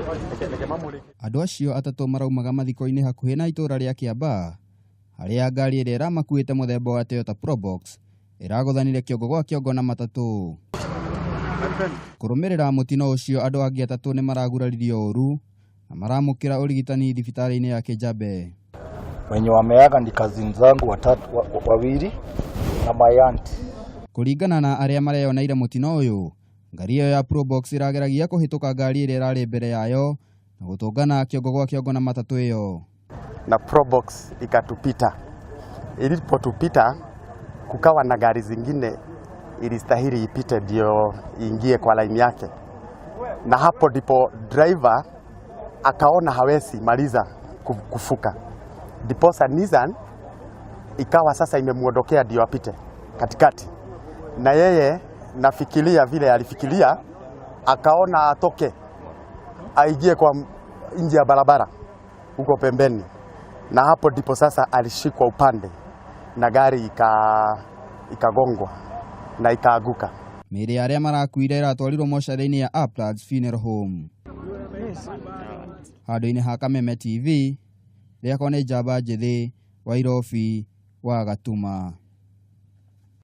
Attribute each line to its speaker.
Speaker 1: Andũ acio atatũ maraumaga mathiko-inĩ hakuhĩ na itũra rĩa Kĩambaa harĩa ngari ĩrĩa ĩramakuĩte mũthemba wa Toyota Probox ĩragũthanire kĩongo gwa kĩongo na matatũ. Kũrũmĩrĩra mũtino ũcio andũ angĩ atatũ nĩ maraguraririo ũru na maramũkĩra ũrigitani thibitarĩ-inĩ ya Kijabe.
Speaker 2: Wenye wameaga ni cousin zangu watatu, wawili na my aunt.
Speaker 1: Kũringana na arĩa mareyoneire mũtino ũyũ, ngari ĩyo ya Probox ĩrageragia kũhĩtũka ngari ĩrĩa ĩrarĩ mbere yayo na gũtũngana kĩongo gwa kĩongo na matatũ ĩyo.
Speaker 3: Na Probox ikatupita. Ilipotupita kukawa na gari zingine ilistahili ipite ndio iingie kwa laini yake, na hapo ndipo driver akaona hawezi maliza kufuka, ndiposa Nissan ikawa sasa imemuondokea ndio apite katikati, na yeye nafikiria vile alifikiria, akaona atoke aingie kwa nje ya barabara huko pembeni, na hapo ndipo sasa alishikwa upande na gari ikagongwa na ikaaguka.
Speaker 1: Mĩĩrĩ ya arĩa marakuire ĩratwarirwo mocarĩ-inĩ ya Uplands Funeral Home. Handũ-inĩ ha Kameme TV, rĩakwa nĩ Njamba Njĩthĩ wa Irobi wa Gatuma.